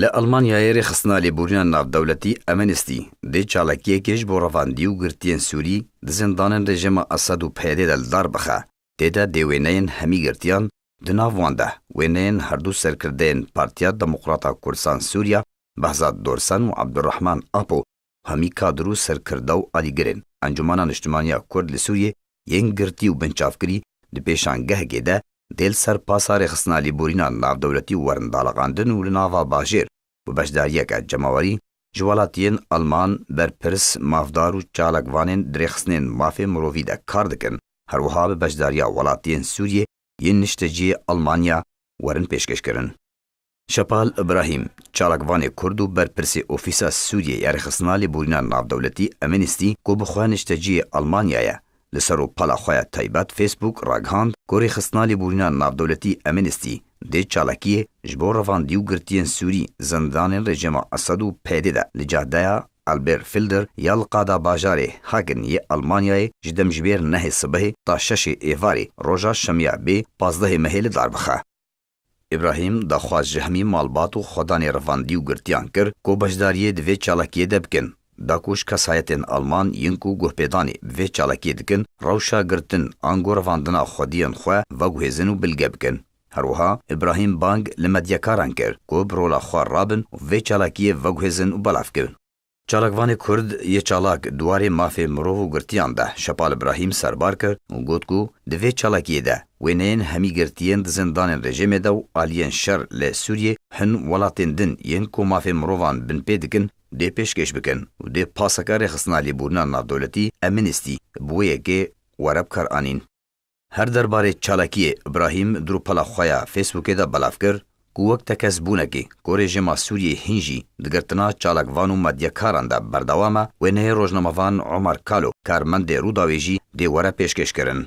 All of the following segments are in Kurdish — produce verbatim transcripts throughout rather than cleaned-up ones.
Li Almanyayê rêxistina lêborîna navdewletî Amnesty dê çalakiyekê ji bo revandî û girtiyên Sûrî di zindanên rejîma Esed û P Y D de li dar bixe. Tê de dê wêneyên hemî girtiyan, di nav wan de wêneyên herdu serkirdeyên Partiya Demokrata Kurdistan Sûriya, Behzat Dorsan û Abdurrahman Apo, hemî kadir û serkirde û alîgirên Encûmena Niştimaniya Kurd li Sûriyê yên girtî û binçavkirî di pêşangehekê de dê li ser pasa rêxistina lêborîna navdewletî werin daliqandin û li nava bajêr bi beşdariyeke cemawerî ji welatiyên Alman, berpirs, mafdar û çalakvanên di rêxistinên mafê mirovî de kar dikin, her wiha bi beşdariya welatiyên Sûriyê yên niştecihê Almanya werin pêşkêşkirin. Şepal Ibrahîm, çalakvanê Kurd û berpirsê Ofîsa Sûriyê ya Rêxistina Lêborîna Navdewletî Amnesty, ku bi xwe niştecihê Almanya ye, li ser rûpela xwe ya taybet Facebook ragihand ku Rêxistina Lêborîna Navdewletî Amnesty dê çalakiyê ji bo revandî û girtiyên Sûrî zindanên rejîma Esed û P Y D de li cadeya Albert Filder ya li qada bajarê Hagen yê Almanyayê ji demjimêr nehê sibehê ta şeşê êvarê roja şemiya bê pazdehê mehê li dar bixe. Îbrahîm daxwaz ji hemî malbat û xwedanê revandî û girtiyan kir ku beşdariyê di vê çalakiyê de bikin, da ku ji kesayetên Alman yên ku guhpêdanê bi vê çalakiyê dikin, rewşa girtin ango revandina xwediyên xwe veguhêzin û bilge bikin. Her wiha Îbrahîm bang li medyakaran kir ku bi rola xwe rabin û vê çalakiyê veguhêzin û belav kin. Çalakvanê Kurd yê çalak di warê mafê mirov û girtiyan de Şepal Îbrahîm serbar kir û got ku di vê çalakiyê de wêneyên hemî girtiyên di zindanên rejîmê de û aliyên şer li Sûriyê hin welatên din yên ku mafê mirovan binpê dikin dê pêşkêş bikin û dê paseke rêxistina lêborîna navdewletî Amnesty bi wê yekê were bi kar anîn. Her derbarê çalakiyê Îbrahîm di rûpela xwe ya Facebookê de belav kir ku wek tekez bûnekê ku rejîma Sûriyê hîn jî di girtina çalakvan û medyakaran de berdewam e, wêneyê rojnamevan Omar Kalo, karmendê Rûdawê jî dê were pêşkêşkirin.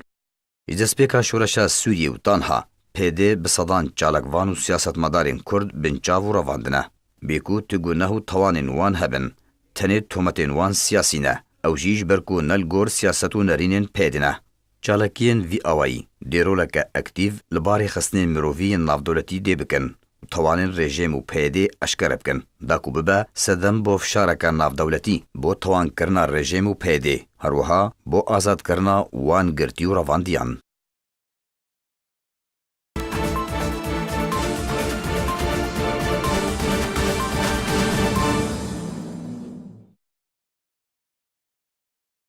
Ji destpêka şoreşa Sûriyê û tanha P Y D bi sedan çalakvan û siyasetmedarên Kurd binçav û revandine. Bê ku tu guneh û tawanên wan hebin, tenê tometên wan siyasî ne. Ew jî ji ber ku ne li gor siyaset û nerînên P Y D ne. Çalakiyên vî awayî dê roleke aktîf li ba rêxistinên mirovî yên navdewletî dê bikin û tawanên rejîm û P Y D eşkere bikin, da ku bibe sedem bo fişareke navdewletî bo tawankirina rejîm û P Y D, her wiha bo azadkirina wan girtî û revandiyan.